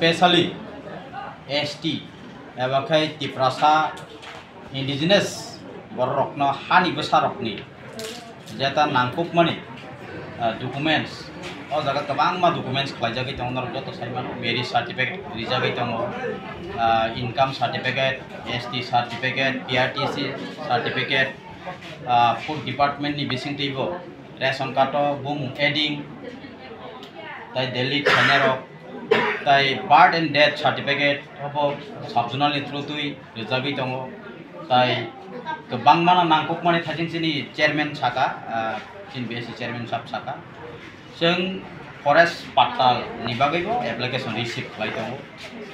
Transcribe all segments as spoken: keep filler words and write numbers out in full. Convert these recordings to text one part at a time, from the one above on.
Specially S T eba khai Tiprasa indigenous bororokno hani bwsarokni jeta nangkukmani, ah, documents, o jaga kwbangma documents khlaijagwi tongo, norok joto sai mano, marriage certificate rijagwi tongo, ah, income certificate, S T certificate, P R T C certificate, ah, food department ni bisingtwibo ration card o bumung adding, tai Delhi khainarok, tai birth and death certificate obo sub zonal ni through twi rijagwi tongo, tai kwbangma no nangkukmani thajin chini chairman saka, ah, chini B S C chairman sab saka, chwng forest patta ni bagwi bo application receive khlai tongo.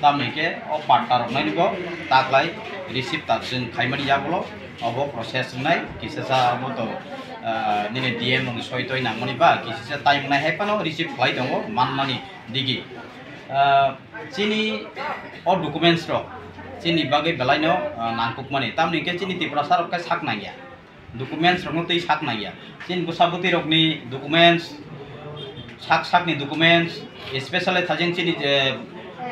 Tamni khe o patta rok nai bo taklai receive ta chwng khaimani yagulo obo process wngnai kisa sa obo to, ah, nini D M rokni soi toi nangmani ba kisa sa time wngnai hai phano receive khlai tongo manmani digi. Ah, chini o documents rok chini bagwi belai no, ah, nangkukmani tamni khe chini Tiprasa rok khe sak nangya. Documents rokno twi sak nangya. Chini bwsa bwtwi rokni documents, sak sakni documents, especially thajin chini je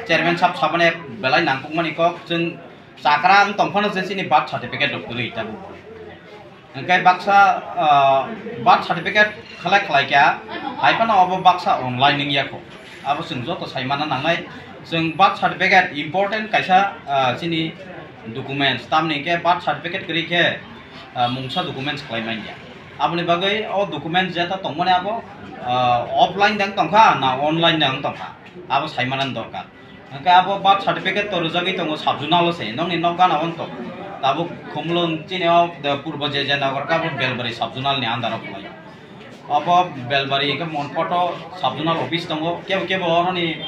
chairman sab sabani belai nangkukmani kok, chwng chakra wng tongphano je chini birth certificate rok kwrwi tabuk. Hwnkhe baksa, ah, birth certificate khlai khlai kha, hai phano obo baksa online wngya kho. Abo chwng joto sai manna nangnai. Chwng birth certificate important kaisa, ah, chini documents. Tamni hwnkhe birth certificate kwrwi khe, ah, mungsa documents khlai manya. Aboni bagwi o documents jeta tongmani abo, ah, offline dang tongkha na online dang tongkha, abo sai manani dorkar. Hwnkhe abo birth certificate to rwjagwi tongo sub zonal o se, nokni nok gana o wng tong. Tabuk Khumulwng chini o, de, Purbo J J Nagar khe abo Belbari sub zonal ni under o phalai. Obo Belbari hwnkhe Monphoto sub zonal office tongo. Kebo kebo oroni,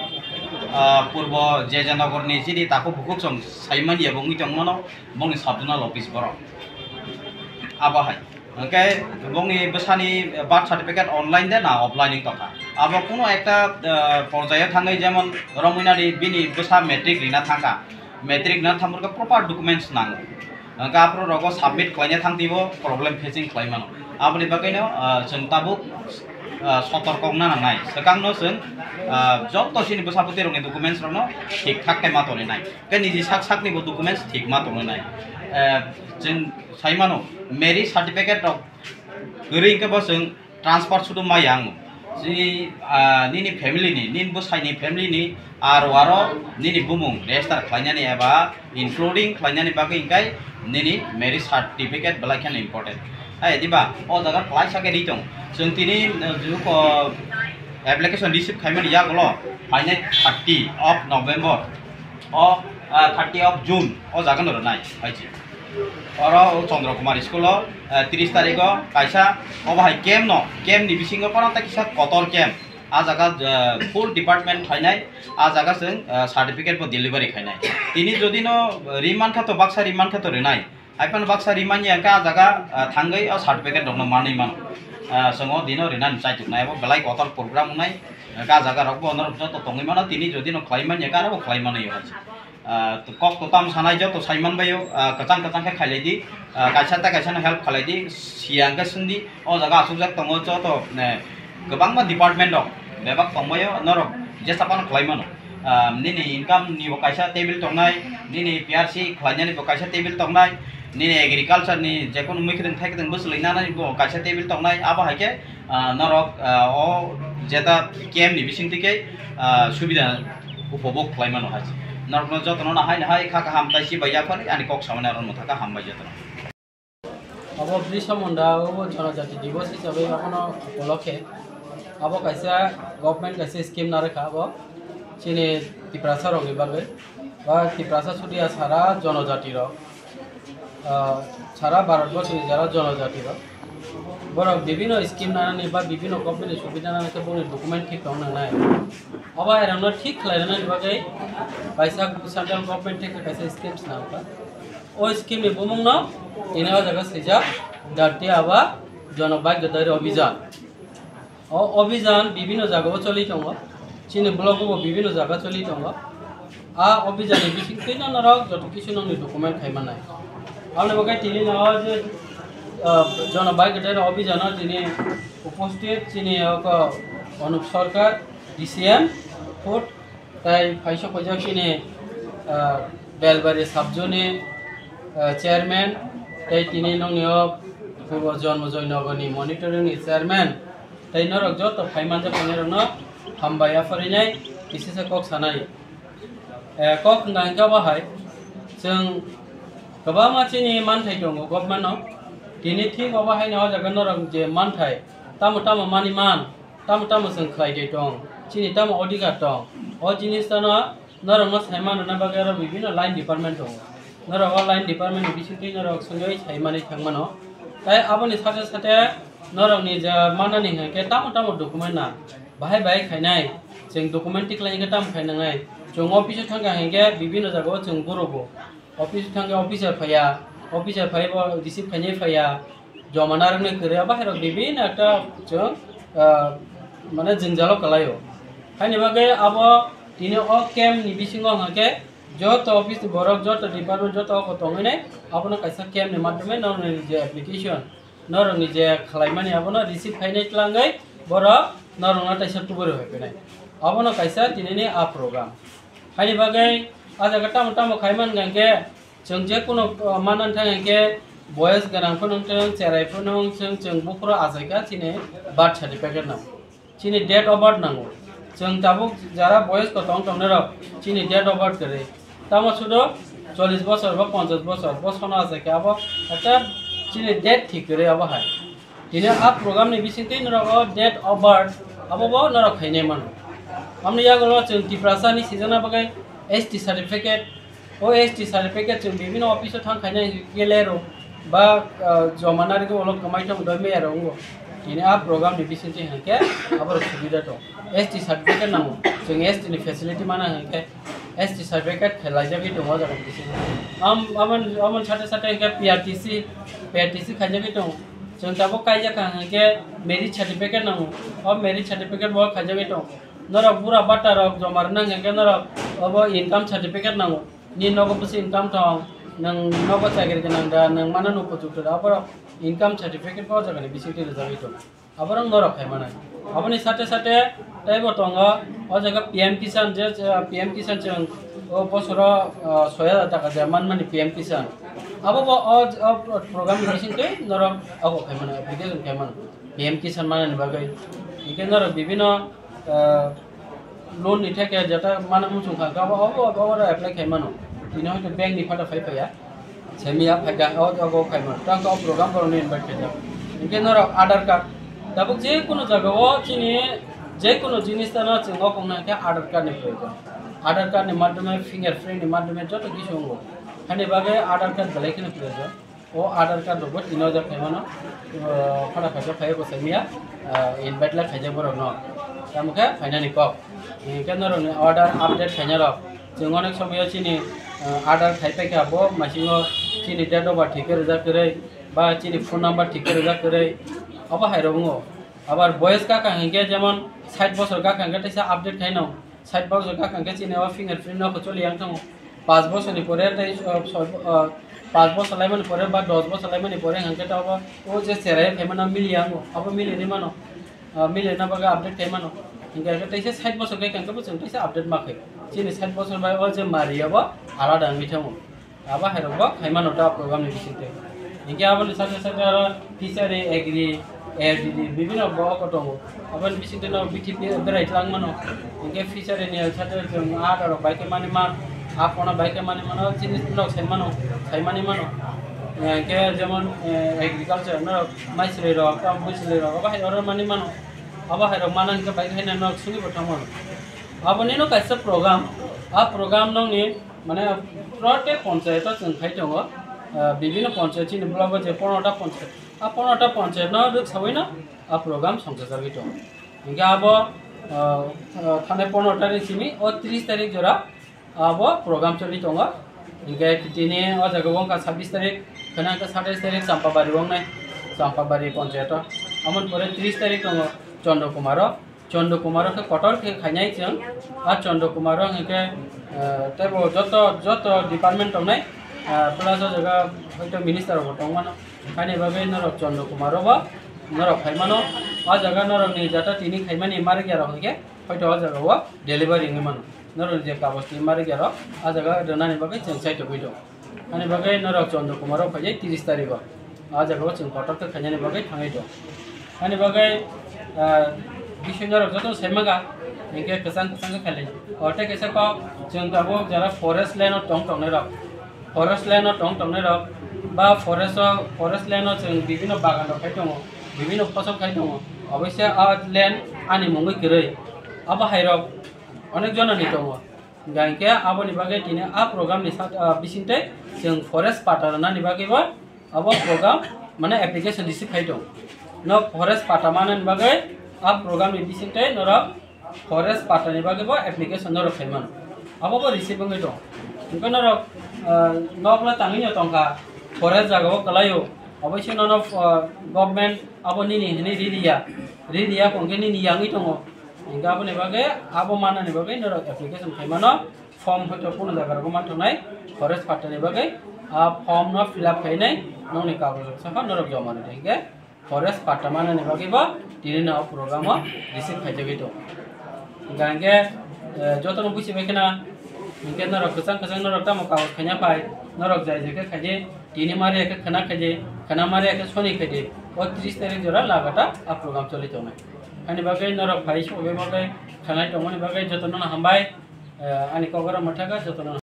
ah, Purbo J J Nagar ni chini takhuk bukhuk chwng sai manya bo wngwi tongmano, bongni sub zonal office borok. Abo hai. Hwnkhe bongni bwsani birth certificate online de na offline wng tongkha. Abo kuno ekta, ah, porjaio thangwi jemon romwinani bini bwsa matric rina thangkha. Matric rina thangphuru khe proper documents nango. Hwnkhe aphuru rogo submit khlaina thangtwibo problem facing khlai mano. Aboni bagwino, ah, chwng tabuk, ah, sotorko wngna nangnai. Swkangno chwng, ah, joto chini bwsa bwtwi rokni documents rokno thik thak khe ma tongwi nai. Khe niji sak sakni bo documents thik ma tongwi nai. Eh, chwng sai mano, marriage certificate rok kwrwi hwnkhe bo chwng transfer sudu maya ang. Chini, ah, nini family ni, nini bwsai ni family ni aro aro nini bumung register khlainani eba including khlainani bagwi hwnkhe nini marriage certificate belai kheno important. Hai diba, o jaga klaisa khe ri tong. Chwng tini, eh, juko application receive khaimani yagulo phainai thirty of November. O, ah, thirty of June o jaga no rwnai hai se. Oro o Chandra Kumar school o, ah, tris tarik o kaisa obo hai camp no, camp ni bisingo phano tei kisa kotor camp. A jaga, ah, full department khlainai, a jaga chwng, ah, certificate bo delivery khainai. Tini jodi no ri mankha to baksa ri mankha to rwnai. Hai phano baksa ri manya hwnkhe a jaga, ah, thangwi o certificate rokno manwi mano. Ah, chwng o dino rinani chaituknai abo belai kotor program wngnai. Hwnkhe a jaga rokbo norok joto tongwi mano, tini jodi no khlai manya hwnkhe aro bo khlai manwi o hai se. Ah, to kok to tam sanai joto sai manbai o, ah, kwchang kwchang khe khailai di, ah, kaisa tei kaisa no help khalai di, siya hwnkhe swng di, o jaga achukjak tongo joto, eh, kwbangma department rok bebak tongbai o, norok jesa phano khlai mano. Ah, nini income ni bo kaisa table tongnai, nini P R C khlainani bo kaisa table tongnai, nini agriculture ni jekunu mui kwthwng thai kwthwng bwchwlwi nanani bo kaisa table tongnai, abo hai khe, ah, norok, ah, o jeta camp ni bising twi khe, ah, subida upobhog khlai mano hai. Norokno jotono no hai no hai kha kaham tai si bai yaphar ani kok samani aro no thaka hambai jotono. Obo Birsa Munda o Jonojati Divos hisabe abono upolokhe abo kaisa government kaisa scheme narwkha abo chini Tiprasa rokni bagwi ba Tiprasa sudu ya sara jonojati rok, ah, sara Bharat borsi ni jara jonojati rok borok bibhinno scheme nanani ba bibhinno government ni subida nanani khe bongni document thik tong nangnai. Obo airokno thik khlai rwnani bagwi kaisa central government theke kaisa schemes nangkha. O scheme ni bumung no tini o jaga swijak Dharti Aaba Jono Bhagyo Dairi Abhijan. O abhijan bibhinno jaga o choli tongo. Chini block o bo bibhinno jaga choli tongo. A abhijan ni bising twi no norok joto kisu nokni document khai mannai. Aboni bagwi tini no o je, ah, Jono Bhagyo Dairi Abhijan o tini uposthit chini o ko Anup Sarkar, D C M, food Tai phaisok phaijak chini, ah, Belbari sub-zone ni, ah, chairman, tai tini nongni o Purbo Janmojoy Nagar ni monitoring ni chairman, tai norok joto phaimanjak phainairokno hambai yapharinai, kisisa kok sanai. Eh, kok hwnka hwnkhe obo hai, chwng kwbangma chini manthai tongo government no, tini thik obo haino o jaga norok je manthai, tamo tamo mani man, tamo tamo chwng khlai de tong, chini tamo odhikar tong, o jinis no norok no sai man rwna bagwi oro bibinno line department tongo. Norok o line department ni bisingtwi norok swngjagwi sai manwi thang mano. Tai aboni sate sate norok ni je manani hwnkhe tamo tamo document na bahai bahai khainai, chwng document tikhlai hwnkhe tamo khainangnai. Chwng office o thangkha hwnkhe bibinno jagao chwng gurogo. Office thangkhe officer phaiya, officer phaibo receive khainai phaiya, joma narwknai kwrwi, abo hairok bibinno ekta chwng, ah, mane jwngjalo kwlaio. Haini bagwi abo tini o camp ni bisingo hwnkhe joto office ni borok, joto department, joto oko tongwinai abono kaisa camp ni madhyome norokni je application, norokni je khlaimani abono receive khainai tlangwi borok norokno taisa tuburi hoiphainai. Abono kaisa tinini a program. Haini bagwi a jaga tamo tamo khai man hwnkhe, chwng je kuno, uh, manna thang hwnkhe, boyes gwnang phano wng thung, cherai phano wng thung, chwng buphuru achaikha chini birth certificate nango, chini date of birth nango. Chwng tabuk jara boyes kotong tongnai rok chini date of birth kwrwi. Tamo sudo chollish bosor ba ponchash bosor, bo sono achaikha abo ekta chini date thik kwrwi abo hai. Tini a program ni bisingtwi norok o date of birth abo bo norok khainai mano. Amni yagulo chwng Tiprasa ni sijana bagwi S T certificate, o S T certificate chwng bibinno office o thang khainai hwnkhe lero ba, ah, joma narwgwi ulo kwmai tong doi meya rok wngo. Tini a program ni bisingtwi hwnkhe aborok subida tong. S T certificate nango, chwng S T ni facility mana hwnkhe S T certificate khe laijagwi tongo o jaga ni bisingo. Am-, amon, amon sate sate hwnkhe P R T C, P R T C khaijagwi tongo. Chwng tabuk kaijak kha hwnkhe marriage certificate nango. O marriage certificate bo khaijagwi tongo. Norok bura bata rok joma rwna hwnkhe norok obo income certificate nango. Ni nogo bwswi income tong, nwng nogo chakri gwnang da, nwng mano nw kuchuk da, aborok income certificate bo o jaga ni bisingtwi rwjagwi tongo. Aborok norok khai manai. Aboni sate sate teibo tongo, o jaga P M Kisan je, je P M Kisan chwng o bosoro, ah, soi hajar taka je manmani P M Kisan. Abo bo o, o program ni bisingtwi norok abo khai mano, application khai mano. P M Kisan manani bagwi. Hingke norok bibino, ah, loan ni theke jeta mano muchung kha, abo, abo, abo, abo apply khai mano. Tini hoito bank ni photo phai phaiya. Semiya phaikha, o jaga o khaima. Tang khe o program borokno invite khaijak. Hinkhe norok Aadhaar card. Tabuk je kono jaga o chini je kono jinis tano chwng o kongna khe Aadhaar card ni proyojon. Aadhaar card ni madhyome, fingerprint ni madhyome joto kisu wngo. Hani bagwi Aadhaar card belai kheno proyojon. O Aadhaar card rokbo tino jak khaimano, o, phada khaijak phaiya bo semiya, ah, invite la khaijak borokno. Tamo khe phainani kok. Hinkhe norokni order update khainai rok. Chwng onek somoyo chini, ah, order khai paikha, bo masingo chini date of birth thik khe rijak kwrwi, ba chini phone number thik khe rijak kwrwi, obo hai rok wngo. Abar boyes gakha hinkhe jemon sait bosor gakha hinkhe teisa update khaino, sait bosor gakha hinkhe chini o fingerprint no choli yang tongo. Paanch bosor ni pore tei, ah, soi, ah, paanch bosor laimani pore ba dos bosor laimani pore hinkhe ta obo o je cherai khaimano mili yango, abo mili ri mano. Ah, mili na bagwi update khai mano. Hinkhe teisa sait bosor khai khe bo chwng teisa update ma khai. Chini sait bosor bai o je mari abo alada wngwi thango. Abo hai rok bo khai mano ta program ni bisingtwi. Hinkhe aboni sate sate aro fishery, agri, A R D D bibino bo oko tongo. Aboni bisingtwi no B T P berai tlang mano. Hinkhe fishery ni sate chwng aa rok bai khe mani man, aa phone bai khe mani mano, chini nok sai mano, sai mani mano. Hinkhe jemon, eh, agriculture no Maichwlwi rok, tamo bwchwlwi rok, obo hai order mani mano. Obo hai rok mana hinkhe bai haino nok sugwi bo thang mano. Aboni no kaisa program, a program nokni mane protek ponchayat o chwng khai tongo, ah, bibino ponchayat chini block o je pondro ta ponchayat, a pondro ta ponchayat no rwksawi no a program songchajagwi tongo. Hinkhe abo, ah, ah, thanai pondro ta ni simi o tris tarik jora abo program choli tongo. Hinkhe tini o jaga wngkha sabbish tarik, khwnang khe satais tarik Champabari wngnai, Champabari ponchayato. Amoni pore tris tarik tongo Chandra Kumaro. Chandra Kumaro khe kotor khe khainai chwng. A Chandra Kumaro hinkhe, eh, teibo joto, joto department tongnai, eh, plus o jaga hoito minister rokbo tongmano. Haini bagwi norok Chandra Kumaro bo norok phaimano. O jaga norokni jata tini khaimani marikya rok hinkhe hoito o jaga o delivery wngwi mano. norok je kagoj twi mari gerok, a jaga rwnani bagwi chwng chai tongwi tong. Ani bagwi norok Chandra Kumar o phaijak tris tarikh o. A jaga o chwng kotor khe khainani bagwi thangwi tong. Ani bagwi, ah, bising norok joto sai maka, hinkhe kwchang kwchang khe khailai. O tei kaisa kok chwng tabuk jara forest land o tong tongnai rok. Forest land o tong tongnai rok ba forest o, forest land o chwng bibhinno bagan rok khai tongo, bibhinno phosol khai tongo. Oboise a land ani mungwi kwrwi. Abo hai rok onek jona ni tongo. Hinkhe aboni bagwi tini a program ni sat-, ah, bisingtwi chwng forest pata rwnani bagwi bo abo program mane application receive khai tong. No forest pata manani bagwi a program ni bisingtwi norok forest pata ni bagwi bo application norok khai mano. Abo bo receive wngwi tong. Hinkhe norok, ah, nok no tangwi no tongkha, forest jaga o kwlaio. Oboise nono, ah, government abo nini hinwi ririya, ririya hwnkhe nini yangwi tongo. Hinkhe aboni bagwi, abo manani bagwi norok application khai mano, form hoito kuno jaga rogo manthoknai, forest pata ni bagwi, a form no fill up khainai, nokni kagoj rok sakha norok joma rwdi. Hinkhe forest pata manani bagwi bo tini no program o receive khaijagwi tong. Hinkhe, eh, joto no buchi bai khna, hinkhe norok kwchang kwchang norok tamo kagoj khaina phai, norok jai jai khe khaidi, tini mari khe khna khaidi, khna mari khe soni khaidi, o tris tarikh jora lagata a program choli tongnai. Ani bagwi norok phai subai bagwi khanai tongmani bagwi jotono no hambai, eh, ani kokoro mwthaka jotono.